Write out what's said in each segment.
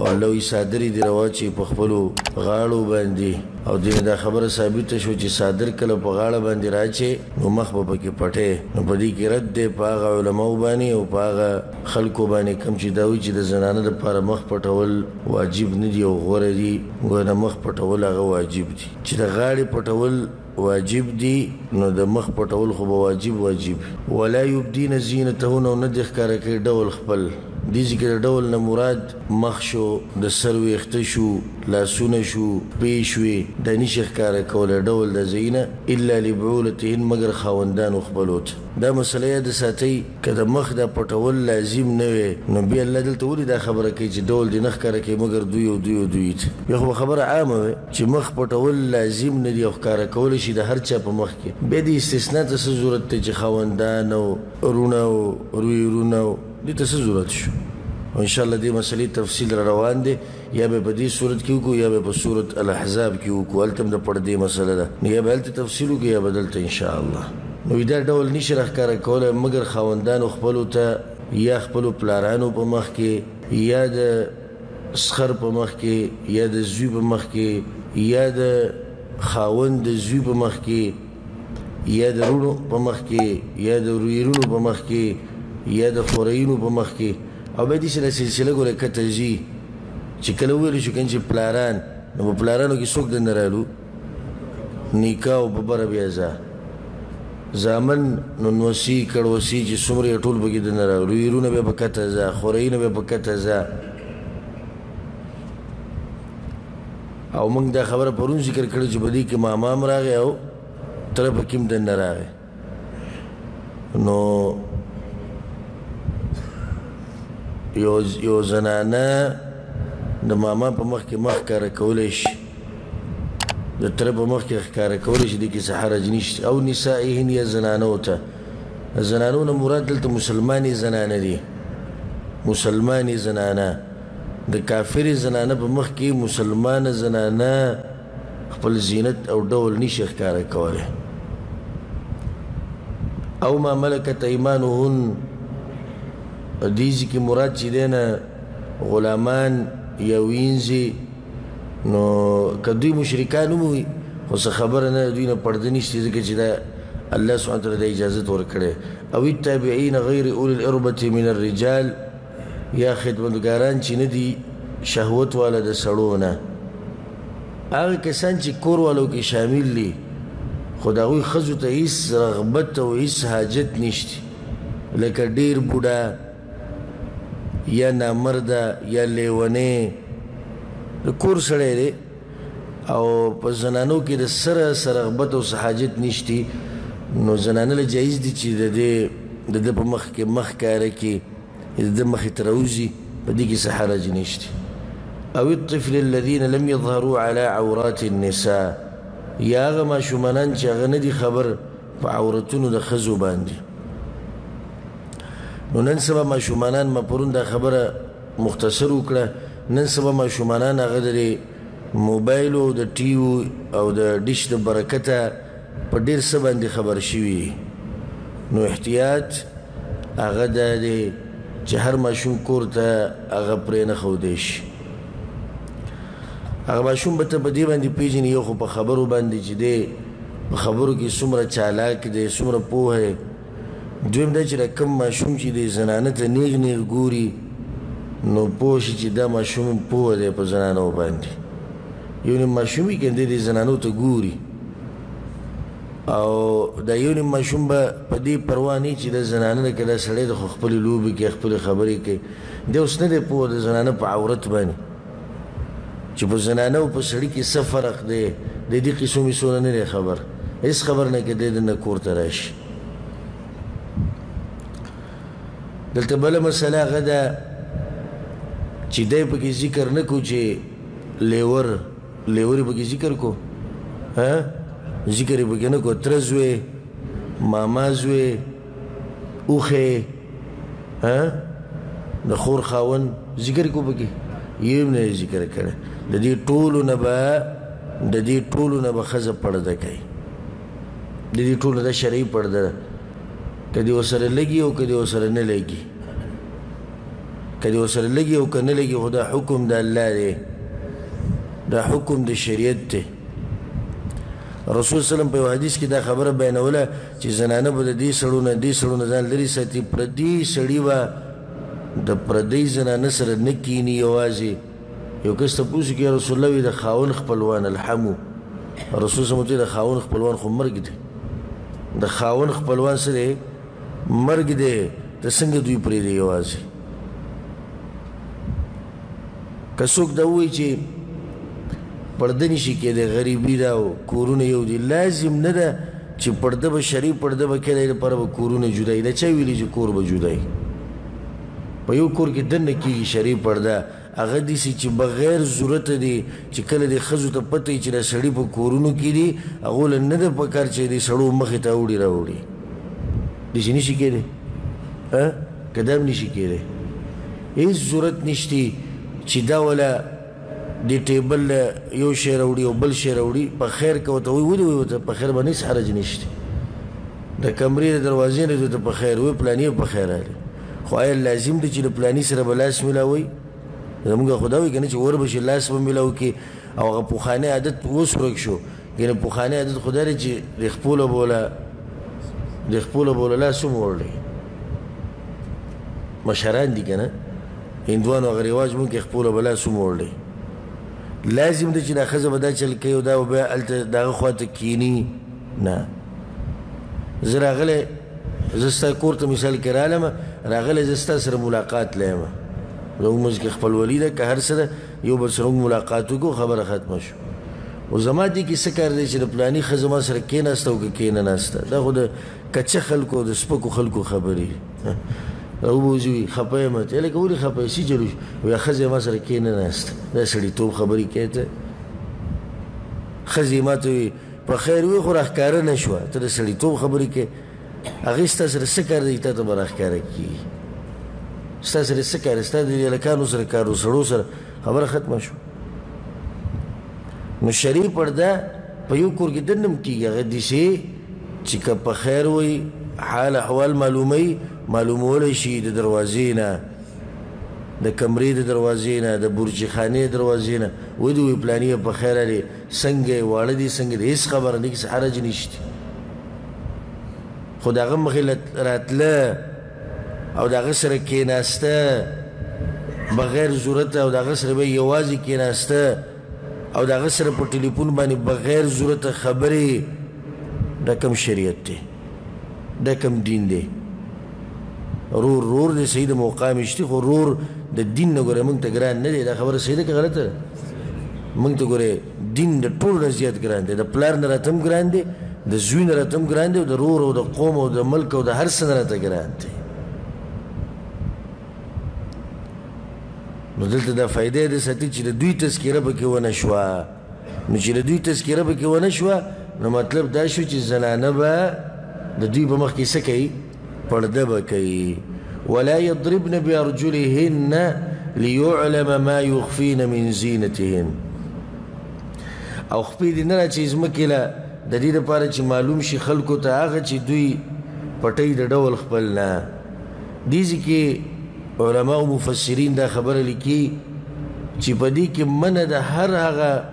او الله وایي څادرې دې راواچوي په خپلو غاړو باندې. او دې نه دا خبره ثابته شوه چې څادر کله په غاړه باندې راچې نو مخ به پکې پټې. نو په دې کې رد دی په هغه علماو باندې او په هغه خلکو باندې کوم چې دا وایي چې د زنانه دپاره مخ پټول واجب نه دي او غوره دي. ګوره د مخ پټول هغه واجب دي، چې د غاړې پټول واجب دي نو د مخ پټول خو به واجب واجب. ولا یبدین زینتهن، او نه دې ښکاره کوي ډول خپل. دې ځای کې د ډول نه مراد مخ شو، د سر ویښته شو، لاسونه شو، پښې شوې، دا نشي ښکاره کولی ډول د ځایونه الا لبعولتهن، مګر خاوندانو خپلو ته. دا مسله یاده ساتئ، که د مخ دا پټول لازم نه وي نو بیا الله دلته ولې دا خبره کوي چې ډول دې نه ښکاره کوي مګر دوی او دوی او دوی ته؟ بیا خو به خبره عامه وي چې مخ پټول لازم نه دي او ښکاره کولی شي د هر چا په مخ کې. بیا دې استثنا ته څه ضرورت دی چې خاوندان او وروڼه او رویرونه او دې ته څه ضرورت شو؟ او انشاءالله دې مسلې تفصیل را روان دی، یا به په دې صورت کې وکړو یا به په صورت الاحزاب کې وکړو. هلته هم د پردې مسله ده، نو یا به هلته تفصیل وکړو یا به دلته انشاءالله. نو دا ډول نشي راښکاره کولی مګر خاوندانو خپلو ته، یا خپلو پلارانو په مخ کې، یا د سخر په مخ کې، یا د زوی په مخ کې، یا د خاوند د زوی په مخ کې، یا د وروڼو په مخ کې، یا د ورویرونو په مخ کې، یا د خورینو په مخ کې. او بیا داسې دا سلسله ګوره کته ځي چې کله وویل شو که چې پلاران، نو په پلارانو کې څوک دننه رالو؟ نیکه او په بره بیا ځه زامن، نو نوسي کړوسي چې څومره یې ټول پکې دننه راغلو. ویرونه بیا په کته ځه، خورینه بیا په کته ځه. او موږ دا خبره پرون ذکر کړې چې په دې کې ماما هم راغی او تره پکې هم دننه راغی. نو یو زنانه د ماما په مخ کې مخ ښکاره کولی شي، د تره په مخ کې ښکاره کولی شي، دې کې څه حرج نشته. او نسائهن، یا زنانو ته. زنانو نه مراد دلته مسلمانې زنانه دي، مسلمانې زنانه. د کافرې زنانه په مخ کې مسلمانه زنانه خپل زینت او ډول نشي ښکاره کولی. او ما ملکت ایمانهن، دې ځای کې مراد چې دی نه غلامان یا وینځي. نو که دوی مشرکان هم وي خو څه خبره نه، دوی نه پرده نشته، ځکه چې دا الله سبحانه وتعالی دا اجازت ورکړی. او التابعین غیر اولي الاربة من الرجال، یا خدمتګاران چې نه دي شهوت والا د سړو نه، هغه کسان چې کور والو کې شامل دي خو د هغوی ښځو ته هیڅ رغبت او هیڅ حاجت نشته، لکه ډېر بوډا یا نامرده یا لیونی د کور سړی دی او په زنانو کې د سره سره رغبت او څه حاجت نشتی، نو زنانه له جایز دي چې د ده په مخ کې مخ ښکاره کړي، د ده مخې ته راوځي، په دې کې څه حرج نشته. او الطفل الذين لم يظهروا على عورات النساء، یا هغه ماشومانان چې هغه نه دي خبر په عورتونو د ښځو باندې. نو نن سبا ماشومانان، ما پرون دا خبره مختصر وکړه، نن سبا ماشومانان هغه د موبایل او د ټي وي او د ډیش د برکته په ډېر څه باندې خبر شوي دي. نو احتیاط هغه دا دی چې هر ماشوم کور ته هغه پرې نه ښودی شي. هغه ماشوم به ته په دې باندې پېژنې، یو خو په خبرو باندې چې دی په خبرو کې څومره چالاک دی، څومره پوه دی. دویم دا چې دا کوم ماشوم چې دی زنانه ته نیغ نیغ ګوري نو پوه شي چې دا ماشوم پوه دی په زنانو باندې. یو نیم ماشوم وي که دی دې زنانو ته ګوري، او دا یو نیم ماشوم به په دې پروا نه چې دا زنانه ده که دا سړی دی، خو خپلې لوبې کوي، خپلې خبرې کوي. دی اوس نه دی پوه د زنانه په عورت باندې چې په زنانه او په سړي کې څه فرق دی، د دې قصو میسو نه دی خبر، هېڅ خبر نه که دی دننه کور ته راشي. دلته بله مسله هغه ده چې دی پکې ذکر نه کو چې لیور، لیور یې پکې ذکر کو، ها ذکر یې پکې نه کو، تره زوی، ماما زوی، اوښی، ها د خور خاوند ذکر کو پکې، یو هم نه ذکر کړی. د دې ټولو نه به، د دې ټولو نه به ښځه پرده کوي، د دې ټولو دا شرعي پرده ده، که دې ورسره لګي او که دې ورسره نه لګي. که دې ورسره لګي او که نه لګي، خو دا حکم د الله دی، دا حکم د شریعت دی. رسول صلی الله علیه وسلم په یو حدیث کې دا خبره بیانوله چې زنانه به د دې سړو نه دې سړو نه ځان لرې ساتي، پردي سړي به د پردۍ زنانه سره نه کیني یوازې. یو کس تپوس وکړي، یا رسول الله، وایي د خاوند خپلوان الحمو. رسول صلی الله علیه وسلم د خاوند خپلوان خو مرګ دی، د خاوند خپلوان څه دی؟ مرګ دی، ته څنګه دوی پرېږدې یوازې؟ که څوک دا ووایي چې پرده نشي کېدی، غریبي ده او کورونه یو دي، لازم نه ده چې پرده به شرعي پرده به کېدی لپاره به کورونه جدا وي. دا چا ویلي چې کور به جدا وي؟ په یو کور کې دننه کېږي شرعي پرده، هغه داسې چې بغیر ضرورته دی چې کله دې ښځو ته پته وي چې دا سړي په کورونو کې دي، هغو له نه ده پکار چې دې سړو مخې ته اوړي راوړي. داسې نشي کېدی، که دا هم نشي کېدی، هېڅ ضرورت نشته چې دا ولا دې ټیبل له یو شی راوړي او بل شی راوړي. په خیر که ورته وایي، ولې وایي ورته په خیر باندې هېڅ حرج نشته. د کمرې د دروازې نه ورته په خیر وایي، پلاني په خیر راغلی. خو آیا لازم دی چې له پلاني سره به لاس ملاوئ؟ زموږ خو دا وایي که نه چې ور به شي لاس به ملاو کړي، او هغه پخوانی عادت اوس ورک شو. ګنې پخوانی عادت خو دا دی چې د خپلو به وله لاس هم وړلی. مشران دي که نه، هندوانو هغه رواج مونږ کې خپلو به لاس هم وړلی. لازم دی چې دا ښځه به دا چل کوي او دا به بیا هلته د هغه خوا ته کښېني؟ نه. زه راغلی، زه ستا کور ته مثال کې رالم، راغلی زه ستا سره ملاقات له یم، زموږ منځ کې خپلولي ده که هر څه ده، یو بل سره موږ ملاقات وکړو، خبره ختمه شو. او زما دې کې څه کار دی چې د پلاني ښځه ما سره کښېناسته او که کښېنه ناسته؟ دا خو د کچه خلکو او د سپکو خلکو خبرې. راوبوځي وي خفه یم، ته لکه ولې خفه یې، څه چل وشو؟ وایي ښځه ما سره کښېنه ناسته. دا سړیتوب خبرې کوې ته؟ ښځې ما ته وایي په خیر وي خو راښکاره نه شوه، ته د سړیتوب خبرې کوې. هغې ستا سره څه کار دی چې تا ته به راښکاره کېږي؟ ستا سره څه کار دی؟ ستا د دې هلکانو سره کار و، سړو سره خبره ختمه شوه. نو شرعي پرده په یو کور کې دننه هم کېږي، هغه داسې چې که په خیر وایي حال احوال معلوموي، معلومولی شي د دروازې نه، د کمرې د دروازې نه، د برچخانې د دروازې نه، ودې وایي پلانیه په خیر راغلې، څنګه یې، واړه دي څنګه دي، هېڅ خبره نه، هېڅ حرج نشته. خو د هغه مخې له راتله او د هغه سره کښېناسته بغیر ضرورته، او د هغه سره به یوازې کښېناسته او د هغه سره په ټلیفون باندې بغیر ضرورته خبرې، دا کوم شریعت دی؟ دا کوم دین دی؟ رور رور دی، صحیح د مقام شته، خو رور د دین نه ګوره موږ ته ګران نه دی. دا خبره صحیح ده که غلطه ده؟ موږ ته ګوره دین د ټولو نه زیات ګران دی، د پلار نه راته هم ګران دی، د زوی نه راته هم ګران دی، او د رور او د قوم او د ملک او د هر څه نه راته ګران دی. نو دلته دا فایده ده ساتي چې د دوی تذکره پکې ونه شوه. نو چې د دوی تذکره پکې ونه شوه، نو مطلب دا شو چې زنانه به د دوی په مخ کې څه کوي؟ پرده به کوي. ولا يضربن بأرجلهن ليعلم ما يخفين من زينتهن. او خپې دې نه راچوي ځمکې له، د دې دپاره چې معلوم شي خلکو ته هغه چې دوی پټوي د ډول خپل نه. دې ځای کې علما او مفسرین دا خبره لیکي چې په دې کې منع د هر هغه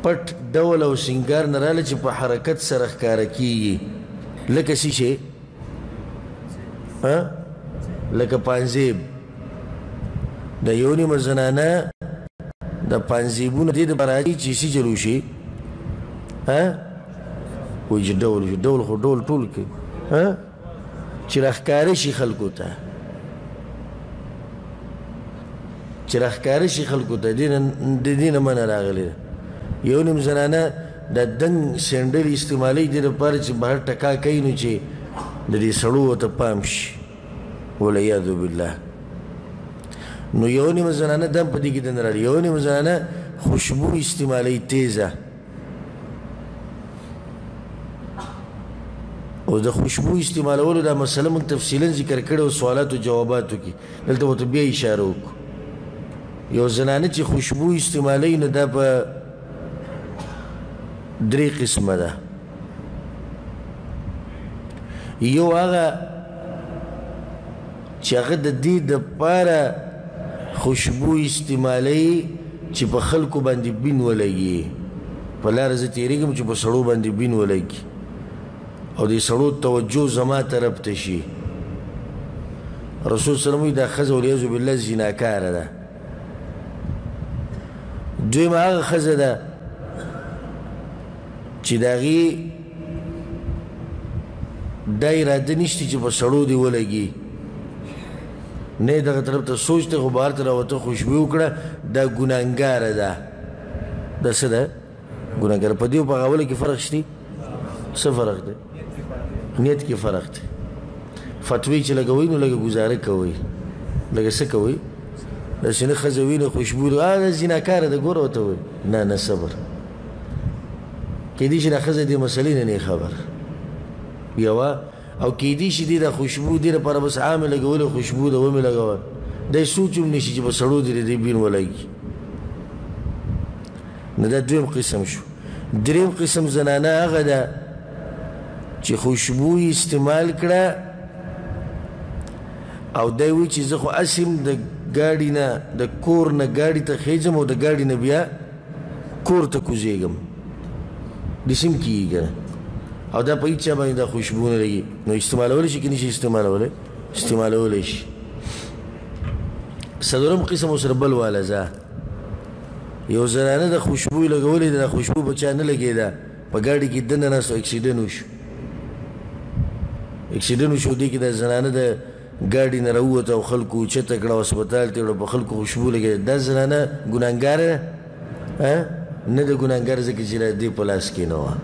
پټ ډول او سینګار نه راغله چې په حرکت سره ښکاره کېږي، لکه څه شی؟ لکه پانزیب. د یو نیمه زنانه د پانزیبونه دې دپاره اچوي چې څه چل وشي؟ وایي چې ډول شي، ډول خو ډول ټول کوي، چې راښکاره شي خلکو ته، چې راښکاره شي خلکو ته. د دې نه منع راغلې ده. یو نیم زنانه د دنګ سینډل استعمالوي دې دپاره چې بهر ټکا کوي، نو چې د دې سړو ورته پام شي، والعیاذ بالله. نو یو نیم زنانه دم په دې کې دننه راغلي. یو نیم زنانه خوشبو استعمالوي تیزه، او د خوشبو استعمالولو دا مسله موږ تفصیلا ذکر کړې او سوالاتو جواباتو کې دلته ورته بیا اشاره وکړو. یو زنانه چې خوشبو استعمالوي نو دا په درې قسمه ده. یو هغه چې هغه د دې دپاره خوشبو استعمالوي چې په خلکو باندې بین ولګي. په لاره زه تېرېږم چې په سړو باندې بین ولګي او د سړو توجه زما طرف ته شي. رسول صلی الله علیه وسلم وایي دا ښځه والعیاذ بالله زناکاره ده. دویمه هغه ښځه ده چې د هغې دا اراده نشته چې په سړو دې ولګي، نه یې دغه طرف ته سوچ دی، خو بهر ته راوته خوشبویي وکړه، دا ګناهګاره ده. دا څه ده؟ ګناهګاره. په دې او په هغه اوله کې فرق شته؟ څه فرق دی؟ نیت کې فرق دی. فتوی چې لګوئ نو لږه ګزاره کوئ، لږه څه کوئ، داسې نه ښځه ویني خوشبو ده، دا زناکاره ده، ګوره ورته وایي نه نه صبر. کیدای شي دا ښځه دې مسلې نه نه خبر یوه، او کیدای شي دې دا خوشبو دې لپاره بس عامې لګولې خوشبو ده ومې لګوه، دی سوچ هم نشي چې په سړو دې د دې بین ولګي. نو دا دویم قسم شو. دریم قسم زنانه هغه ده چې خوشبو یې استعمال کړه او دی وایي چې زه خو هسې هم د ګاډي نه د کور نه ګاډي ته خېژم او د ګاډي نه بیا کور ته کوزېږم، داسې هم کېږي که نه، او دا په هېچا باندې دا خوشبو نه لګي، نو استعمالولی شي که نه شي استعمالولی؟ استعمالولی شي. څلورم قسم ورسره بل واله ځه، یو زنانه د خوشبو یې لګولې ده، دا خوشبو په چا نه لګېده، په ګاډي کې دننه ناست اکسیډنټ وشو، اکسیډنټ وشو، دې کې دا زنانه د ګاډي نه راووته او خلکو اوچته کړه او هسپتال ته یې وړه، په خلکو خوشبو لګېده. دا زنانه ګناهګاره ده؟ نه ده ګناهګاره، ځکه چې دا دې په لاس کې نه وه.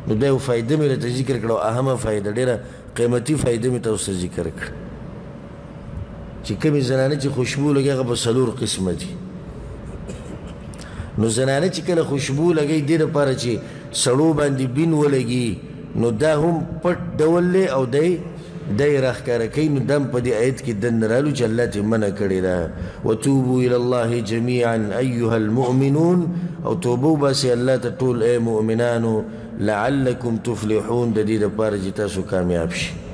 نو دا یو فایده مې راته ذکر کړه، او اهمه فایده، ډېره قیمتي فایده مې تاسو ته ذکر کړه چې کومې زنانه چې خوشبو لګوي هغه په څلور قسمه دي. نو زنانه چې کله خوشبو لګوي دې لپاره چې سړو باندې بین ولګي، نو دا هم پټ ډول دی او دی دا یې راښکاره کوي. نو دا هم په دې آیت کې دننه رالو چې الله ترې منع کړې ده، وتوبوا الی الله جمیعا ایها المؤمنون، او توبه وباسئ الله ته ټول ای مؤمنانو، لعلکم تفلحون، د دې دپاره چې تاسو کامیاب شئ.